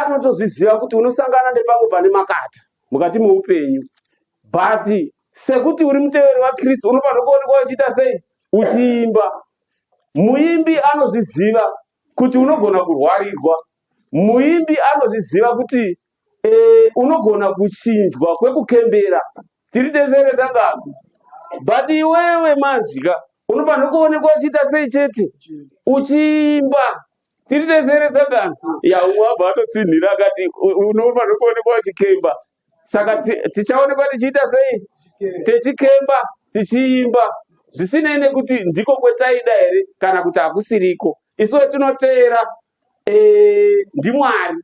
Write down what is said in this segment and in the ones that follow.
Anotozviziva kuti unosangana nepamwe pane makata mukati meupenyu, but sekuti uri muteveri waKristu unofanira kuonekwa uchiita sei? Uchiimba. Muimbi anozviziva kuti unogona kurwarirwa. Muimbi anozviziva kuti unogona kuchinjwa kwekukembera. Tiri tese here sangano? But iwewe manzika unofanira kuonekwa uchiita sei chete? Uchiimba. Tiri tese here sangano? Ya, umwe wabva atotsinhira akati unofanira kuonekwa uchikemba. Saka tichaonekwa tichiita sei? Tichikemba, tichiimba, zvisinei nekuti ndiko kwetaida here kana kuti hakusiriko. Isu tinoteera ndiMwari,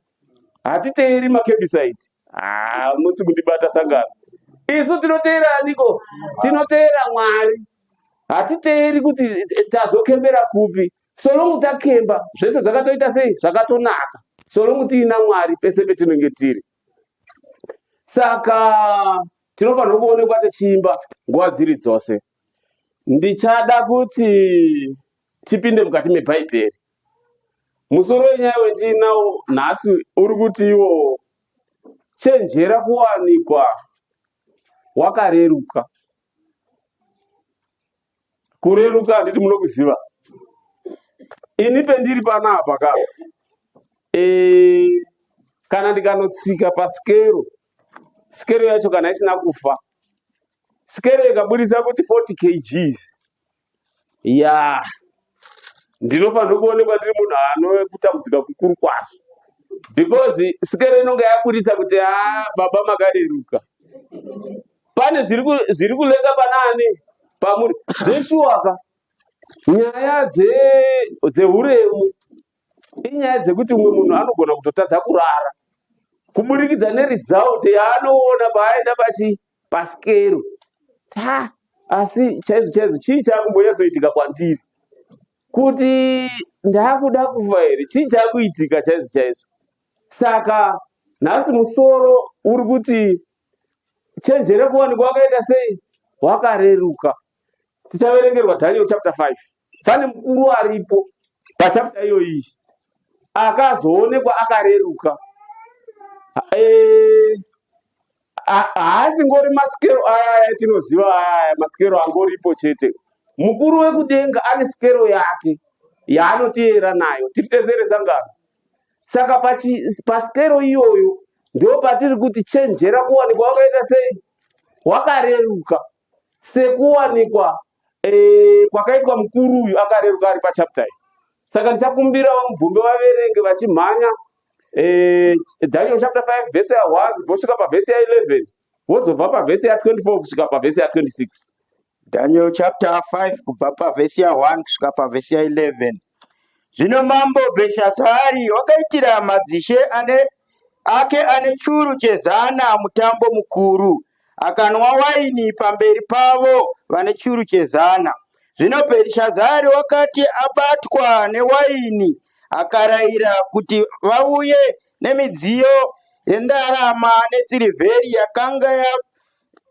hatiteeri makebisite. Musi kundibata sangano. Isu tinoteera aniko? Tinoteera Mwari, hatiteeri kuti tazokembera kupi. So long takemba, zvese zvakatoita sei? Zvakatonaka, so long tiina Mwari pese petinenge tiri. Saka tinofanirwa kuonekwa tichiimba nguva dziri dzose. Ndichada kuti tipinde mukati mebhaibheri. Musoro wenyaya wendinawo nhasi uri kuti iwo chenjera kuwanikwa wakareruka. Kureruka handiti munokuziva? Ini pendiri panapa ka, kana ndikanotsika pasikero, sikero yacho kana isina kufa, sikero ikaburitsa kuti 40 kgs, ya, ndinofanirwa kuonekwa ndiri munhu anokutambudzika kukuru kwazvo, because sikero inonge yaburitsa kuti a baba makareruka. Pane zviri kulenga panani pamuri zveshuwaka. Nyaya dzeuremu inyaya dzekuti umwe munhu anogona kutotadza kurara kuburikidza neresult yaanoona paaenda pachi pasikero. Ta asi chaizvo chaizvo chii chakumbonyatsoitika kwandiri, kuti ndakuda kufa here? Chii chakuitika chaizvo chaizvo? Saka nhasi musoro uri kuti chenjere kuwanikwa wakaita sei? Wakareruka. Tichaverengerwa Daniel chapter 5. Pane mukuru aripo pachapter iyoyi akazoonekwa akareruka. Haasi ngori masikero aya aya tinoziva aya aya masikero angoripo chete. Mukuru wekudenga ane sikero yake yaanotiyera nayo. Tiri tese here sangano? Saka pasikero iyoyo ndo patiri kuti chenjera kuwanikwa wakaita sei? Wakareruka, sekuwanikwa kwakaitwa mukuru uyu akareruka ari pachapter iyi. Saka ndichakumbira vamubvumbi vaverenge vachimhanya Daniel chapter 5 vhesi ya1 vosvika pavhesi ya11, vozobva pavhesi ya24 kusvika pavhesi ya26. Daniel chapter 5, kubva pavhesi ya1 kusvika pavhesi ya11. Zvino mambo Bhershazari wakaitira madzishe ane ake ane churu chezana mutambo mukuru, akanwa waini pamberi pavo vane churu chezana. Zvino Bhershazari wakati abatwa newaini, akarayira kuti vauye nemidziyo yendarama nesirivheri yakanga ya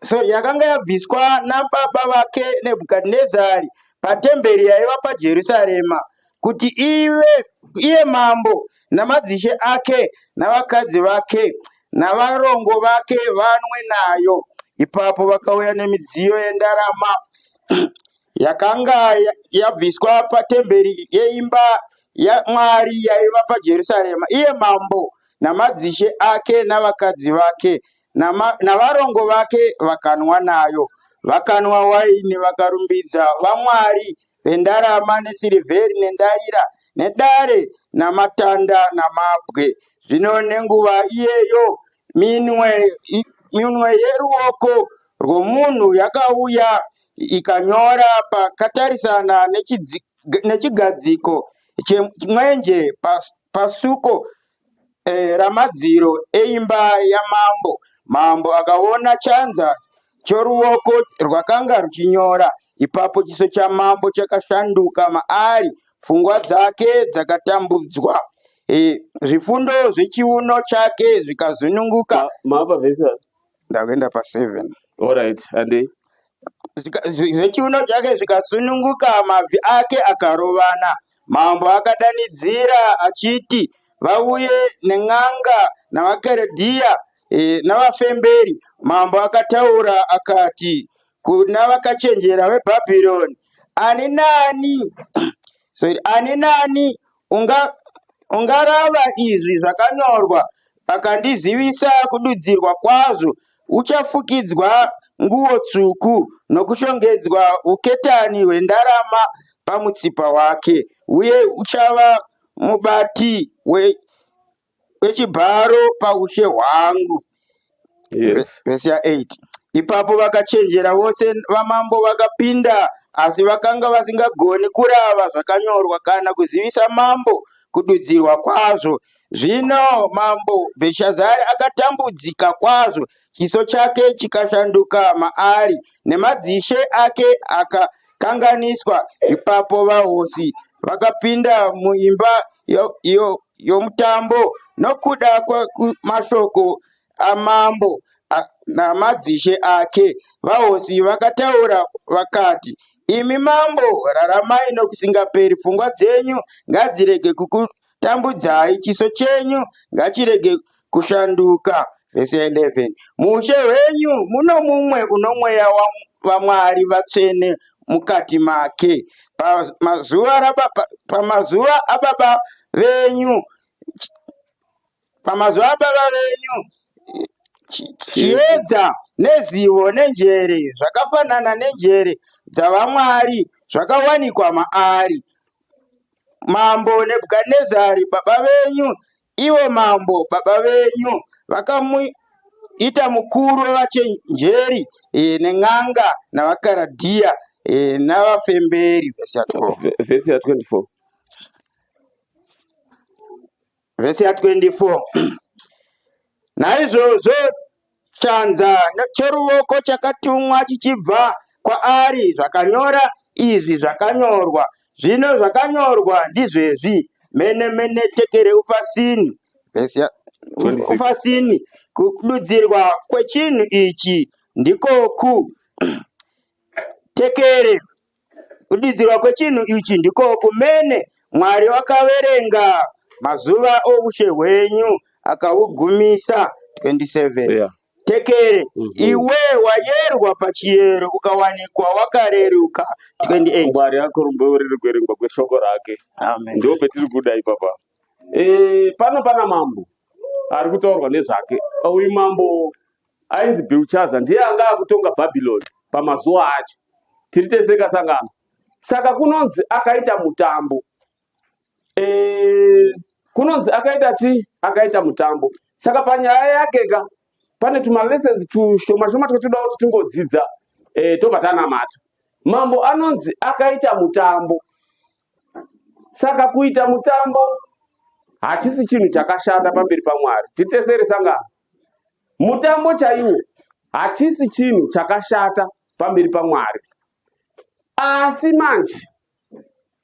sorry, yakanga yabviswa nababa vake Nebhukadhinezari patemberi yaiva paJerusarema, kuti ive iye mambo namadzishe ake navakadzi vake navarongo vake vanwe nayo. Ipapo vakauya nemidziyo yendarama yakanga yabviswa patemberi yeimba yaMwari yaiva paJerusarema, iye mambo namadzishe ake navakadzi vake navarongo vake vakanwa nayo. Vakanwa waini vakarumbidza vamwari vendarama nesirivheri nendarira nedare namatanda namabwe. Zvino nenguva iyeyo minwe yeruoko rwomunhu yakauya ikanyora pakatarisana nechigadziko chemwenje pasuko ramadziro eimba yamambo. Mambo akaona chanza choruoko rwakanga ruchinyora. Ipapo chiso chamambo chakashanduka maari, pfungwa dzake dzakatambudzwa, zvifundo zvechiuno chake zvikazununguka. Mava vhesi? Ndakuenda pa7. Alright, handei. Zvechiuno chake zvikasununguka, mabvi ake akarovana. Mambo akadanidzira achiti, vauye nen'anga navaKaradhiya navafemberi. Mambo akataura akati kuna vakachenjera veBhabhironi, ani nani sorry, ani nani ungarava izvi zvakanyorwa akandizivisa kududzirwa kwazvo, uchafukidzwa nguo tsvuku nokushongedzwa uketani hwendarama pamutsipa wake, uye uchava mubati wechibharo paushe hwangu. Yes. Vhesi ya8. Ipapo vakachenjera vose vamambo vakapinda, asi vakanga vasingagoni kurava zvakanyorwa kana kuzivisa mambo kududzirwa kwazvo. Zvino mambo Bherishazari akatambudzika kwazvo, chiso chake chikashanduka maari, nemadzishe ake akakanganiswa. Ipapo vahosi vakapinda muimba yomutambo nokuda kwemashoko amambo namadzishe ake. Vahosi vakataura vakati, Imi mambo, raramai nokusingaperi. Pfungwa dzenyu ngadzirege kukutambudzai, chiso chenyu ngachirege kushanduka. Vhesi 11. Muushe hwenyu muno mumwe uno mweya wavamwari vatsvene mukati make. Pamazuva ababa venyu, pamazuva ababa venyu, chiedza nezivo nenjere zvakafanana nenjere dzavamwari zvakawanikwa maari. Mambo Nebhukadhinezari baba venyu, ivo mambo baba venyu, vakamuita mukuru wevachenjeri nen'anga navaKaradhiya navafemberi. Vhesi ya12. Vhesi ya24. Vhesi ya24. Naizvozvo chanza cheruoko chakatumwa chichibva kwaari zvakanyora izvi zvakanyorwa. Zvino zvakanyorwa ndizvezvi: Mene mene tekere ufasini. Vhesi ya 26. Ufasini. Kududzirwa kwechinhu ichi ndikoku: tekere. Kududzirwa kwechinhu ichi ndikoku: mene Mwari wakaverenga mazuva oushe hwenyu akaugumisa. 27. Tekere, iwe wayerwa pachiyero ukawanikwa wakareruka. 28. Mwari akurumbeuriri kuverengwa kweshoko rake. Amen. Ndo petiri kuda ipapa. Pano pana mambo ari kutaurwa nezvake. Uyu mambo ainzi Belshazzar, ndiye anga akutonga Bhabhironi pamazuva acho. Tiri tese kasangano. Saka kunonzi akaita mutambo. Kunonzi akaita chi? Akaita mutambo. Saka panyaya yake ka pane tumalessons tushoma shoma twatoda kuti tingodzidza, tobva tanamata. Mambo anonzi akaita mutambo. Saka kuita mutambo hachisi chinhu chakashata pamberi paMwari. Tiri tese here sangano? Mutambo chaiwo hachisi chinhu chakashata pamberi paMwari. Asi manje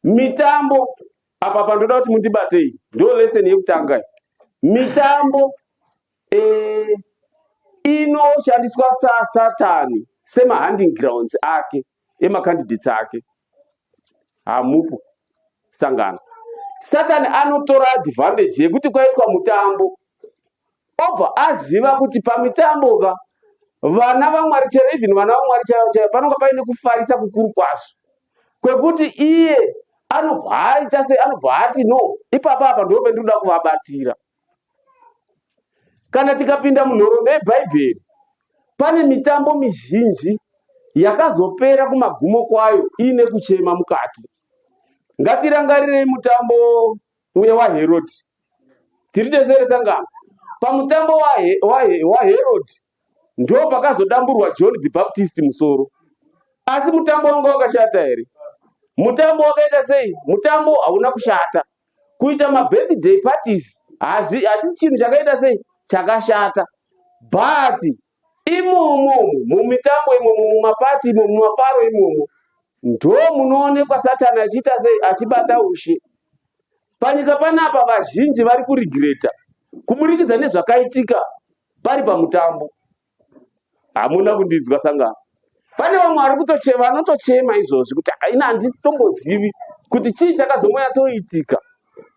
mitambo apa pandoda kuti mundibatei, ndo lesson yekutanga iyi. Mitambo inoshandiswa saSatani semahunting grounds ake emacandidates ake. Hamupo sangano. Satani anotora advantage yekuti kwaitwa mutambo, obva aziva kuti pamitambo ka vana vaMwari chero, even vana vaMwari chaivo chaivo, panonga paine kufarisa kukuru kwazvo kwekuti iye anobva aita sei? Anobva ati, no, ipapa apa ndo pendinoda kuvabatira. Kana tikapinda munhoroondo yeBhaibheri, pane mitambo mizhinji yakazopera kumagumo kwayo iine kuchema mukati. Ngatirangarirei mutambo uye waHerodhi. Tiri tese here sangano? Pamutambo waHerodhi ndo pakazodamburwa John the Baptist musoro. Asi mutambo wanga wakashata here? Mutambo wakaita sei? Mutambo hauna kushata. Kuita mabirthday parties hachisi chinhu chakaita sei? Chakashata. But imomo mumitambo imomo, mumapati imomo, mumafaro imomo, ndo munoonekwa Satani achiita sei? Achibata ushe panyika panapa. Vazhinji vari kuregreta kuburikidza nezvakaitika pari pamutambo. Hamuna kundinzwa sangano. Pane vamwe vari kutochema, vanotochema izvozvi kuti ina handisi tombozivi kuti chii chakazomonyatsoitika.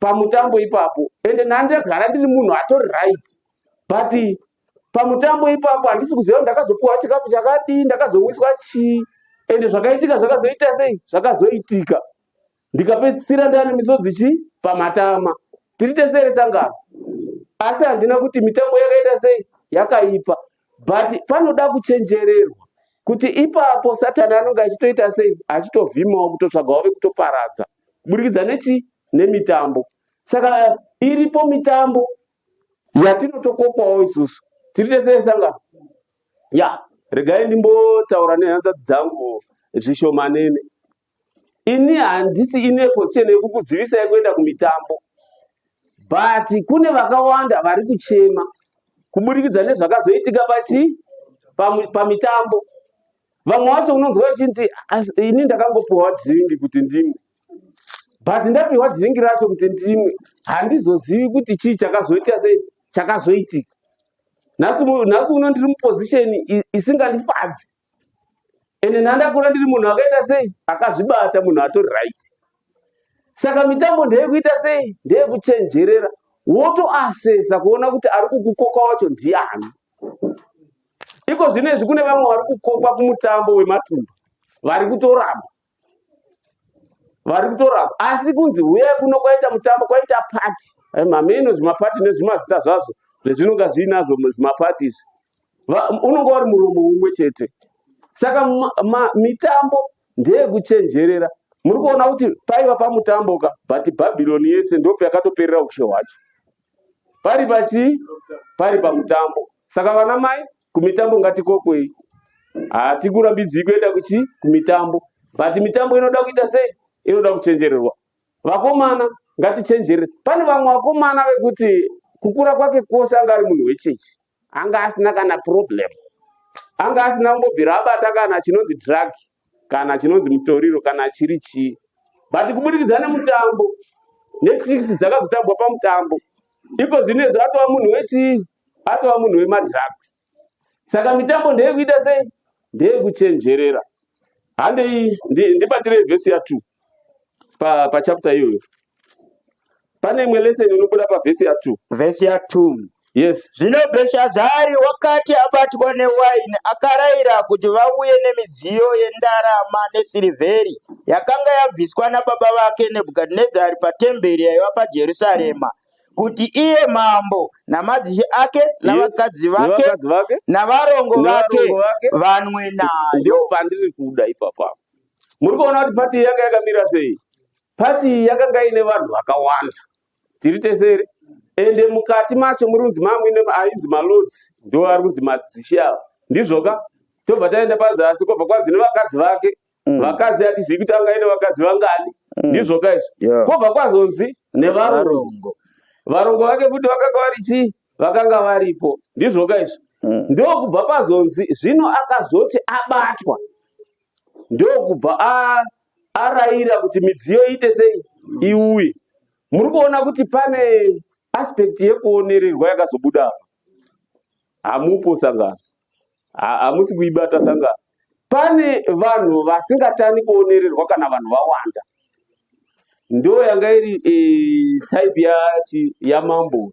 Pamutambo ipapo, ende nhandagara ndiri munhu atori right, but pamutambo ipapo handisi kuziva kuti ndakazopiwa chikafu chakadii, ndakazomwiswa chii, ende zvakaitika zvakazoita sei, zvakazoitika ndikapedzisira ndane misodzi chi pamatama. Tiri tese here sangano? Asi handina kuti mitambo yakaita sei, yakaipa, but panoda kuchenjererwa kuti ipapo Satani anonge achitoita sei, achitovhimawo kutotsvagawo vekutoparadza kuburikidza nechi nemitambo. Saka iripo mitambo yatinotokokwawo isusu. Tiri tese here sangano? Ya, regai ndimbotaura nehanzvadzi dzangu zvishomanene. Ini handisi ine position yekukudzivisai kuenda kumitambo, but kune vakawanda vari kuchema kuburikidza nezvakazoitika pachi pamitambo. Vamwe vacho unonzwa vachinzi, "Ini ndakangopiwa drink kuti ndimwe, but ndapiwa drink racho kuti ndimwe, handizozivi kuti chii chakazoita sei, chakazoitika. Nhasi uno ndiri muposition isingandifadzi, ende ndandakura ndiri munhu akaita sei, akazvibata, munhu atori right." Saka mitambo ndeyekuita sei? Ndeyekuchenjerera, wotoasesa kuona kuti ari kukukoka wacho ndiani. Iko zvinezvi kune vamwe vari kukokwa kumutambo wematumba vari kutoramba, vari kutoramba, asi kunzi huyai kuno, kwaita mutambo, kwaita pati. Mameno zvimapati nezvimazita zvazvo zvezvinonga zviinazvo zvimapati izvi, unonga uri muromo umwe chete. Saka mitambo ndeyekuchenjerera. Muri kuona kuti paiva pamutambo ka, but Bhabhironi yese ndopyakatoperera ushe hwacho pari pachi pari pamutambo. Saka vana mai, kumitambo ngatikokwei, hatikurambidzii kuenda kuchi kumitambo, but mitambo inoda kuita sei? Inoda kuchenjererwa. Vakomana, ngatichenjerere. Pane vamwe vakomana vekuti kukura kwake kwose anga ari munhu wechechi, anga asina kana problem, anga asina kumbobvira abata kana chinonzi drug, kana chinonzi mutoriro, kana chiri chii, but kuburikidza nemutambo netricks dzakazotambwa pamutambo, iko zvinezvi atova munhu wechii? Atova munhu wemadrugs. Saka mitambo ndeyekuita sei? Ndeyekuchenjerera. Handei, ndibatirei vhesi ya2 pachapter iyoyo. Pane imwe lesson inobuda pavhesi ya2. Vhesi ya2. Yes. Zvino Bheshazari wakati abatwa newaini, akarayira kuti vauye nemidziyo yendarama nesirivheri yakanga yabviswa nababa vake Nebhukadhinezari patemberi yaiva paJerusarema, kuti iye mambo namadzishe ake navakadzi vake nevakadzi vake navarongo vake nevarongo vake vanwe nayo. Ndo pandiri kuda ipapo. Muri kuona kuti pati yanga yakamira sei? Pati yakanga ine vanhu vakawanda. Tiri tese here? Ende mukati macho muri kunzi mamuine ainzi malords, ndo ari kunzi madzishe ava, ndizvoka? Tobva taenda pazasi, kwobva kwanzi nevakadzi vake. Vakadzi hatizivi kuti anga ine vakadzi vangani. Ndizvoka izvo? Yeah. Kwobva kwazonzi nevarungu, varongo vake futi vakanga vari chii? Vakanga varipo. Ndizvoka izvo? Ndokubva pazonzi zvino akazoti abatwa, ndokubva arayira kuti midziyo iite sei? Iuye. Muri kuona kuti pane aspect yekuonererwa yakazobuda apa? Hamupo sangano, hamusi kuibata sangano. Pane vanhu vasingatani kuonererwa kana vanhu vawanda. Ndo yanga iri type yamambo,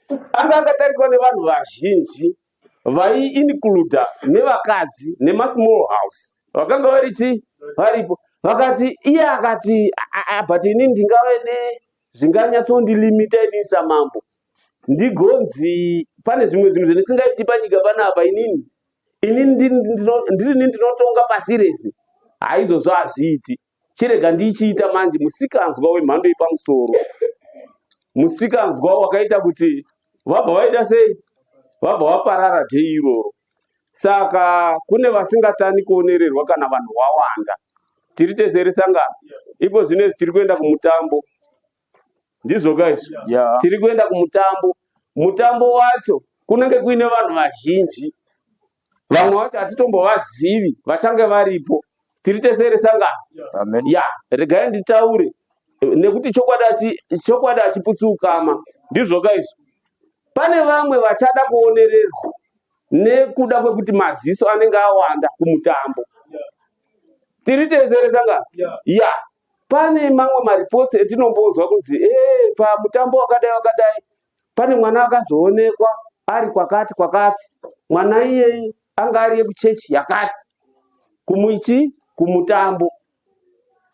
anga akatariswa nevanhu vazhinji vaiincluda nevakadzi nemasmall house vakanga vari chi varipo. Vakati iye akati, "Ah, ah, but ini ndingave nezvinganyatsondilimita inini samambo, ndigonzi pane zvimwe zvinhu zvendisingaiti panyika panapa. Inini ndirini ndinotonga pasi rese. Haizvozvo hazviiti. Chirega ndichiita manje musikanzwa wemhando yepamusoro, musikanzwa wakaita kuti vabva vaita sei? Vabva vaparara dhei iroro." Saka kune vasingatani kuonererwa kana vanhu vawanda. Tiri tese here sangano? Iko zvinezvi tiri kuenda kumutambo, ndizvoka izvo? Yeah. Tiri kuenda kumutambo. Mutambo wacho kunenge kuine vanhu vazhinji, vamwe vacho hatitombovazivi vachange varipo. Tiri tese here sangano? Amen. Ya, regai nditaure nekuti chokwadi hachiputsi ukama. Ndizvoka izvo? Pane vamwe vachada kuonererwa nekuda kwekuti maziso anenge awanda kumutambo. Tiri tese here sangano? Ya. Pane mamwe mareports etinombonzwa kunzi e pamutambo wakadai wakadai pane mwana akazoonekwa ari kwakati kwakati, mwana iyeye anga ari yekuchechi yakati kumuchi kumutambo.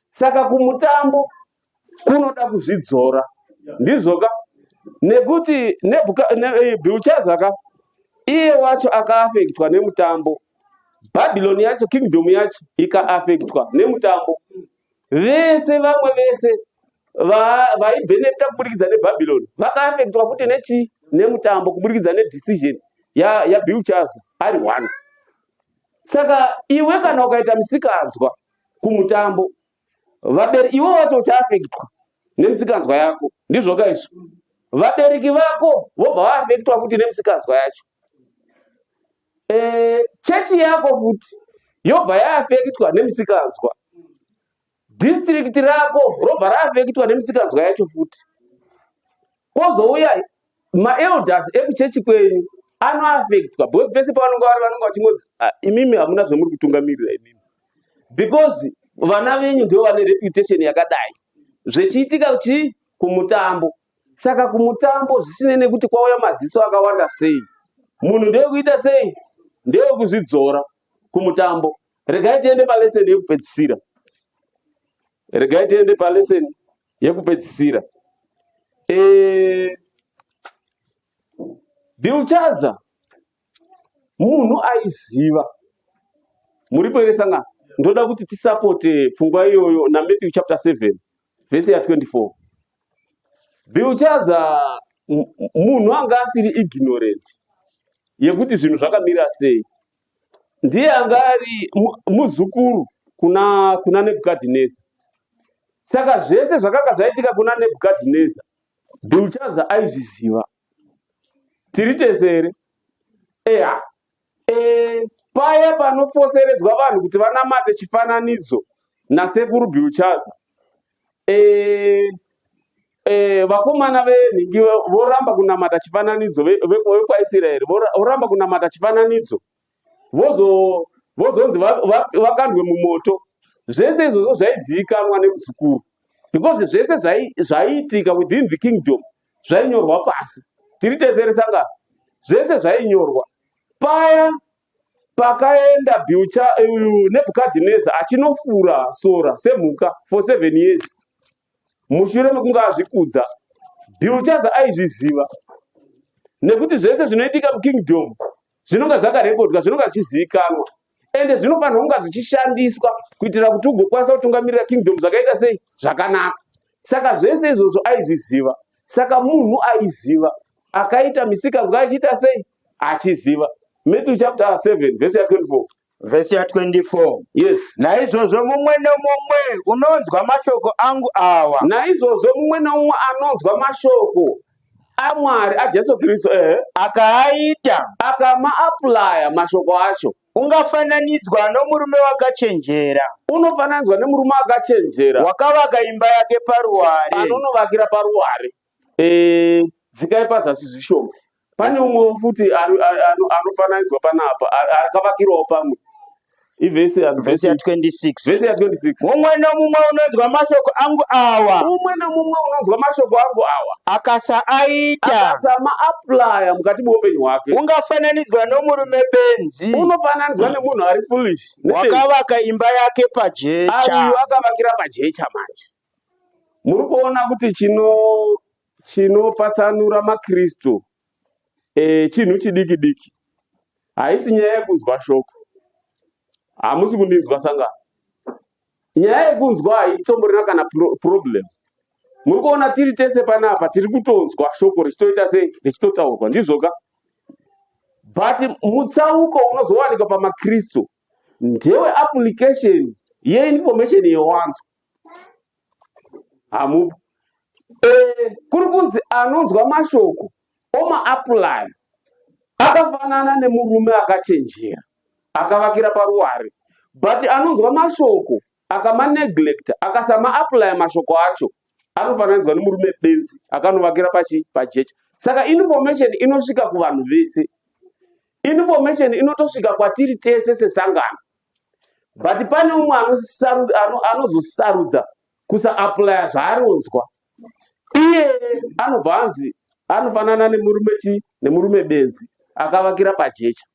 Saka kumutambo kunoda kuzvidzora, ndizvoka? Nekuti Belshazzar ka iye wacho akaafektwa nemutambo, Babylon yacho, kingdom yacho ikaafektwa nemutambo, vese vamwe vese vaibhenefita kuburikidza neBabylon vakaafektwa futi nechii? Nemutambo, kuburikidza nedecision yaBelshazzar ari one. Saka iwe kana ukaita misikanzwa kumutambo, vabereki iwe wacho uchaafektwa nemisikanzwa yako, ndizvoka izvo? Vabereki vako vobva vaafektwa futi nemisikanzwa yacho. Chechi yako futi yobva yaafektwa nemisikanzwa, district rako robva raafektwa nemisikanzwa yacho futi, kwozouya maelders ekuchechi kwenyu anoafektwa, because pese pavanonge vari vanonge vachingonzi, "Ah, imimi hamuna zvamuri kutungamirira imimi, because vana venyu ndivo vane reputation yakadai." Zvechiitika chii? Kumutambo. Saka kumutambo, zvisinei nekuti kwauya maziso akawanda sei, munhu ndewekuita sei? Ndewekuzvidzora kumutambo. Regai tiende palesson yekupedzisira. Regai tiende palesson yekupedzisira. Belshazzar munhu aiziva. Muripo here sangano? Ndoda kuti tisapote pfungwa iyoyo naMatthew chapter 7 vhesi ya24. Belshazzar munhu anga asiri ignorant yekuti zvinhu zvakamira sei. Ndiye anga ari muzukuru kuna Nebhukadhineza. Saka zvese zvakanga zvaitika kuna Nebhukadhineza, Belshazzar aizviziva. Tiri tese here? Eya. Paya panofoseredzwa vanhu kuti vanamate chifananidzo nasekuru Belshazzar, vakomana venhingi voramba kunamata chifananidzo, vekwaIsraeri voramba kunamata chifananidzo, vozonzi vakandwe mumoto. Zvese izvozvo zvaizivikanwa nemuzukuru, because zvese zvaiitika within the kingdom zvainyorwa pasi. Tiri tese here sangano? Zvese zvainyorwa. Paya pakaenda Nebhukadhineza achinofura sora semhuka for 7 years mushure mekunge azvikudza, Belshazzar aizviziva, nekuti zvese zvinoitika mukingdom zvinonga zvakarekodwa, zvinonga zvichizivikanwa, ende zvinofanirwa kunga zvichishandiswa kuitira kuti ugokwanisa kutungamirira kingdom zvakaita sei? Zvakanaka. Saka zvese izvozvo aizviziva. Saka munhu aiziva akaita misikanzwa achiita sei? Achiziva. Matthew chapter 7 verse ya24. Vhesi ya24. Yes. Naizvozvo mumwe nomumwe unonzwa mashoko angu awa, Naizvozvo mumwe nomumwe anonzwa mashoko aMwari, aJesu Kristu, ehe, akaaita, akamaapplya mashoko acho, ungafananidzwa nomurume wakachenjera, unofananidzwa nemurume akachenjera, wakavaka imba yake paruware. Anonovakira paruware. Dzikai pazasi zvishoma. Pane umwewo futi anofananidzwa panapa, akavakirawo pamwe. Ivhesi Vhesi ya26. Vhesi ya26. Mumwe nomumwe unonzwa mashoko angu awa, Mumwe nomumwe unonzwa mashoko angu awa, akasaaita, akasamaapplya mukati meupenyu hwake, ungafananidzwa nomurume benzi, unofananidzwa nemunhu ari foolish nebenzi. Wakavaka imba yake pajecha. Uyu akavakira pajecha. Manje muri kuona kuti chinopatsanura maKristu chinhu chidiki diki. Haisi nyaya yekunzwa shoko. Hamusi kundinzwa sangano? Nyaya yekunzwa haitsomborina kana problem. Muri kuona tiri tese panapa tiri kutonzwa shoko richitoita sei? Richitotaurwa, ndizvoka? But mutsauko unozowanikwa pamaKristu ndewe application yeinformation yewanzwa. Hamupo. Kuri kunzi anonzwa mashoko omaapply akafanana nemurume akachenjera akavakira paruware, but anonzwa mashoko akamaneglecta, akasamaapplya mashoko acho, anofananidzwa nemurume benzi akanovakira pachi? Pajecha. Saka information inosvika kuvanhu vese, information inotosvika kwatiri tese sesangano, but pane umwe anozosarudza. Kusaaplaya zvaaronzwa iye anobva anzi anofanana nemurume chi nemurume benzi akavakira pajecha.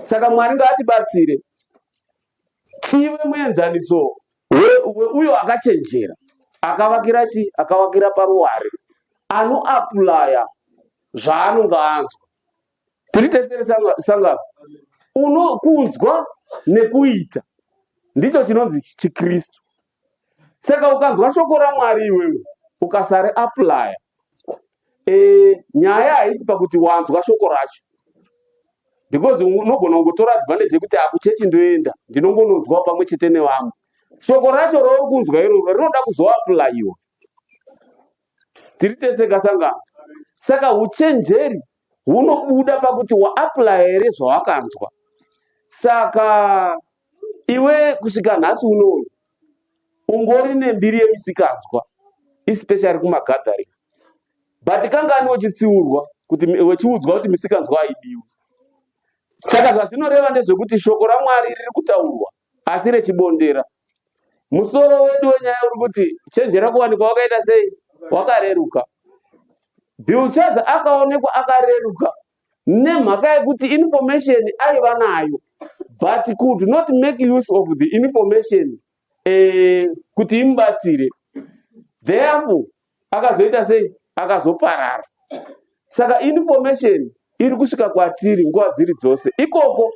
Saka Mwari ngaatibatsire tive muenzaniso weuyo akachenjera akavakira chi akavakira paruware anoaplaya zvaanonge anzwa. Tiri tese here sangano? Unokunzwa nekuita ndicho chinonzi chiKristu. Saka ukanzwa shoko raMwari iwewe ukasari aplaya e, nyaya haisi pakuti wanzwa shoko racho because unogona kungotora advantage yekuti akuchechi ndoenda ndinongononzwawo pamwe chete nevamwe. Shoko racho rauri kunzwa iroro rinoda kuzoaplayiwa. Tiri tese kasangano. Saka uchenjeri hunobuda pakuti waaplaya here zvawakanzwa. Saka iwe kusvika nhasi unoyu ungori nembiri yemisikanzwa especially kumagathering but kangani wechitsiurwa kuti wechiudzwa kuti misikanzwa haidiwi. Saka zvazvinoreva ndezvekuti shoko raMwari riri kutaurwa asi rechibondera. Musoro wedu wenyaya uri kuti chenjera kuwanikwa wakaita sei? Wakareruka. Belshazzar akaonekwa akareruka nemhaka yekuti information aiva nayo but could not make use of the information eh, kuti imubatsire. Therefore akazoita sei? Akazoparara. Saka information iri kusvika kwatiri nguva dziri dzose. Ikoko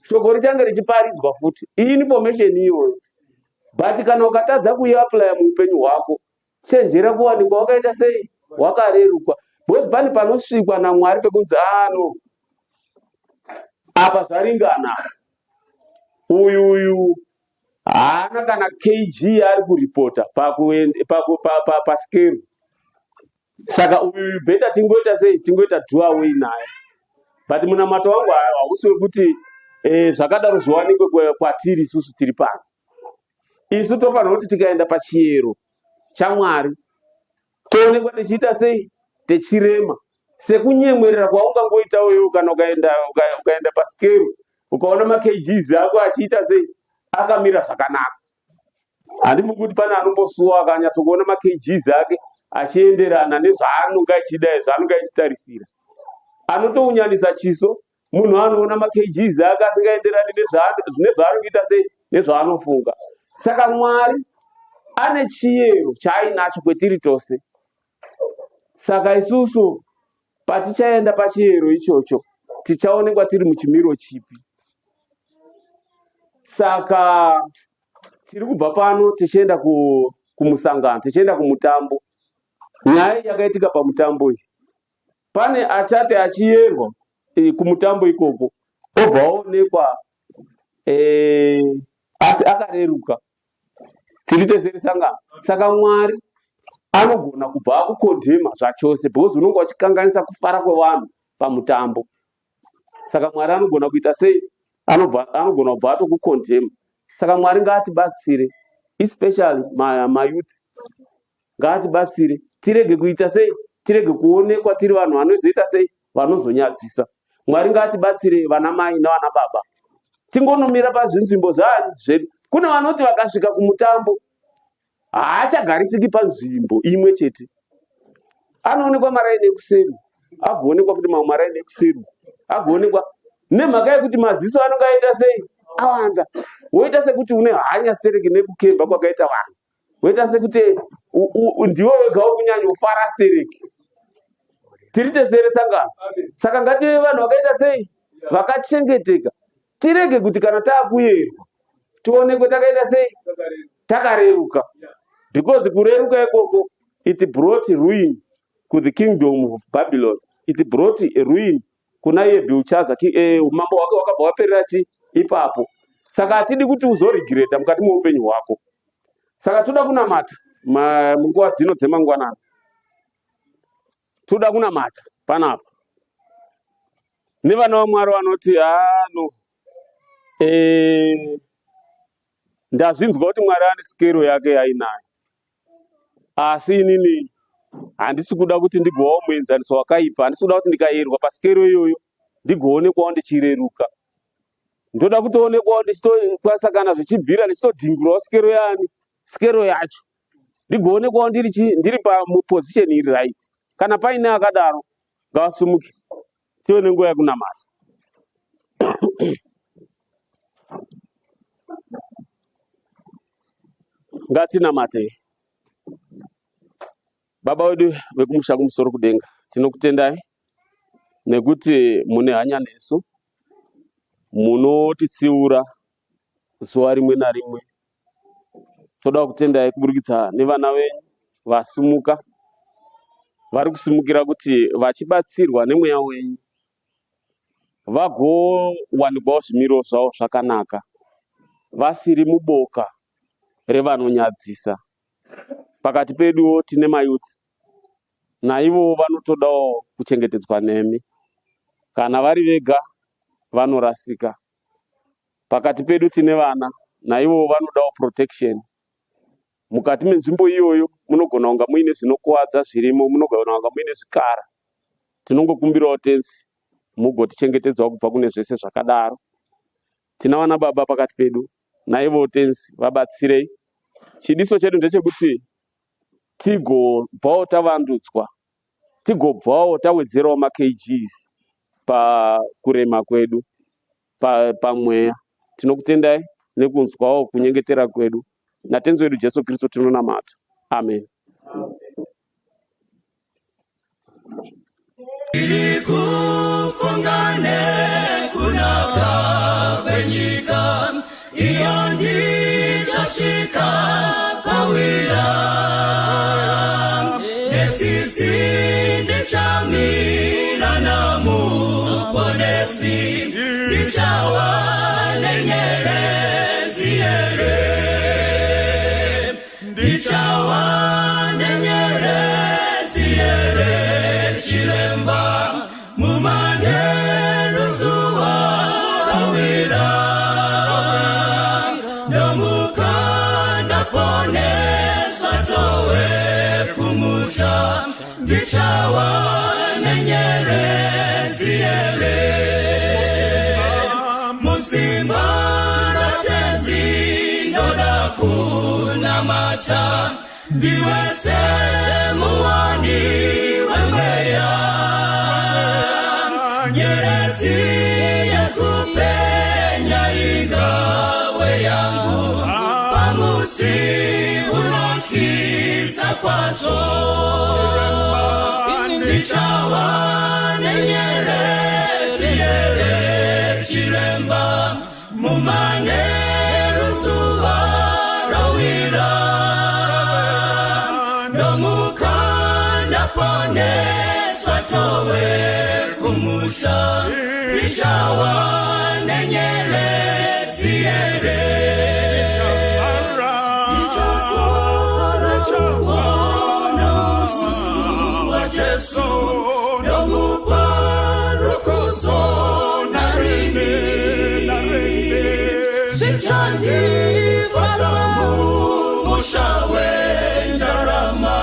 shoko richange richiparidzwa futi. Information iyoyo. But kana ukatadza kuiaplya muupenyu hwako, chenjera kuwanikwa wakaita sei? Wakarerukwa. Because pane panosvikwa naMwari pekunzi ano apa zvaringana. Uyu uyu haana kana kg yaari kuripota paskero. Saka uyu better tingoita sei? Tingoita do away naye. But munamato wangu hausi wekuti eh, zvakadaro zviwanikwe kwatiri isusu tiri pano. Isu tofanira kuti tikaenda pachiyero chaMwari toonekwa tichiita sei? Techirema. Sekunyemwerera kwaungangoita uyo kana ukaenda ukaenda paskero ukaona makgs ako achiita sei? Akamira zvakanaka. Handifungi kuti pane anombosuwa akanyatsokuona makgs ake achienderana nezvaanonga achida zvaanonga achitarisira. Anotounyanisa chiso munhu anoona makgs ake asingaenderani nezvaari kuita sei nezvaanofunga. Saka Mwari ane chiyero chaainacho kwetiri tose. Saka isusu patichaenda pachiyero ichocho tichaonekwa tiri muchimiro chipi. Saka tiri kubva pano tichienda kumusangano, tichienda kumutambo. Nyaya iyi yakaitika pamutambo iyi. Pane achati achiyerwa e, kumutambo ikoko obva aonekwa e, asi akareruka. Tiri tese risangano. Saka Mwari anogona kubva akukondema zvachose because unonga uchikanganisa kufara kwevanhu pamutambo. Saka Mwari anogona kuita sei? Anobva anogona kubva atokukondema. Saka Mwari ngaatibatsire especially mayouth ngaatibatsire tirege kuita sei? Tirege kuonekwa tiri vanhu vanozoita sei? Vanozonyadzisa. Mwari ngaatibatsire vana mai navana baba. Tingonomira pazvinzvimbo zvaani zvedu. Kune vanoti vakasvika kumutambo haachagarisiki panzvimbo imwe chete. Anoonekwa maraini ekuseri, agoonekwa futi mamwe maraini ekuseri, agoonekwa nemhaka yekuti maziso anonge aita sei? Awanda. Woita sekuti une hanya stereki nekukemba kwakaita vanhu. Woita sekuti ndiwe wega uri kunyanyofara stereki. Tiri tese here sangano? Saka ngative vanhu vakaita sei? Vakachengeteka. Tirege kuti kana taakuyerwa tionekwe takaita sei? Takareruka. Because kureruka ikoko it brought ruin to the kingdom of Babylon. It brought ruin kuna iye Belshazzar. Umambo hwake hwakabva hwaperera chi ipapo. Saka hatidi kuti uzoregreta mukati meupenyu hwako. Saka toda kunamata munguva dzino dzemangwanani. Toda kunamata panapa. Nevana vaMwari vanoti ano eh, ndazvinzwa kuti Mwari ane sikero yake yainayo, asi inini handisi kuda kuti ndigowawo muenzaniso wakaipa. Handisi kuda kuti ndikayerwa pasikero iyoyo ndigoonekwawo ndichireruka. Ndoda kutoonekwawo ndichitokwanisa kana zvichibvira ndichitodhingurawo sikero yaani sikero yacho. Ndigoonekwawo ndiri chi ndiri pamuposition iri right. Kana paine akadaro ngavasumuke tive nenguva yekunamata. Ngatinamatei. Baba wedu vekumusha kumusoro kudenga, tinokutendai nekuti mune hanya nesu, munotitsiura zuva rimwe narimwe. Toda kutendai kuburikidza nevana venyu vasumuka, vari kusimukira kuti vachibatsirwa nemweya wenyu vagowanikwawo zvimiro zvavo zvakanaka, vasiri muboka revanonyadzisa. Pakati peduwo tine mayouth, naivowo vanotodawo kuchengetedzwa nemi. Kana vari vega vanorasika. Pakati pedu tine vana, naivowo vanodawo protection. Mukati menzvimbo iyoyo munogona kunga muine zvinokuvadza zvirimo, munogona kunga muine zvikara. Tinongokumbirawo Tenzi mugotichengetedzawo kubva kune zvese zvakadaro. Tina vana baba pakati pedu, naivowo Tenzi vabatsirei. Chidiso chedu ndechekuti tigobvawo tavandudzwa, tigobvawo tawedzerawo maKGs pakurema kwedu pamweya. Tinokutendai nekunzwawo kunyengetera kwedu. NaTenzi wedu Jesu Kristu tinonamata. Amen. Iri kufunga nekunaka kwenyika iyo ndichasvika kwawira netsitsi ndichamira namuponesi ndichawa nenyeredzi here Ndichawa nenyeredzi here chiremba mumanheru zuva rawira ndomuka ndaponeswa towe kumusha ndichawa nenyeredzi here musimba ratenzi ndoda kunamata ndiwe semuwani wemweya nyeredzi yekupenya ingawe yangu pamusi unotyisa kwazvo ndichawa nenyeredzi here chiremba mumanheru zuva rawira ndomuka ndaponeswa towe kumusha ndichawa nenyeredzi here ndichafara kuona usu waJesu ndomupa rukudzo narini zvichandifadza mumusha wendarama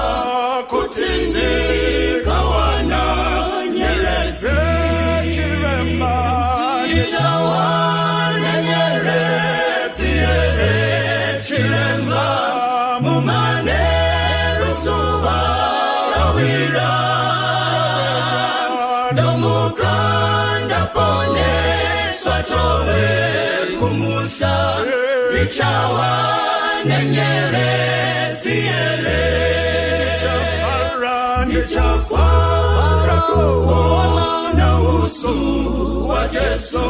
kuti ndikawana nyeredzi ndichawana nyeredzi here chiremba mumanheru zuva rawira ndomuka ndaponeswa tove kumusha ndichawa nenyeredzi here ndichafara kuona usu waJesu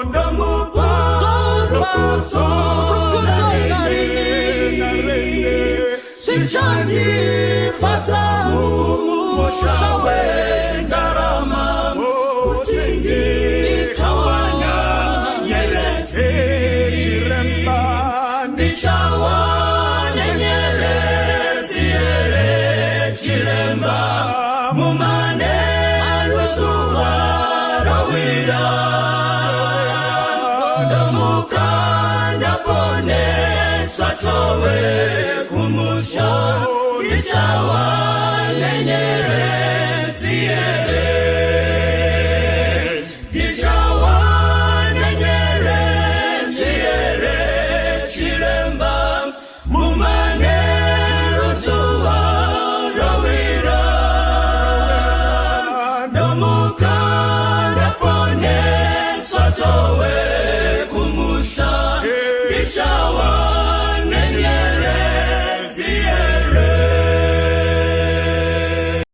ndomupa rukudzo narini zvichandifadza mumusha wendarama kuti ndikawana nyeredzi ndichawana nyeredzi here chiremba mumanheru zuva rawira ndomuka ndaponeswa towe kumusha ndichawa nenyeredzi here ndichawa nenyeredzi here chiremba mumanheru zuva Ndichawa nenyeredzi.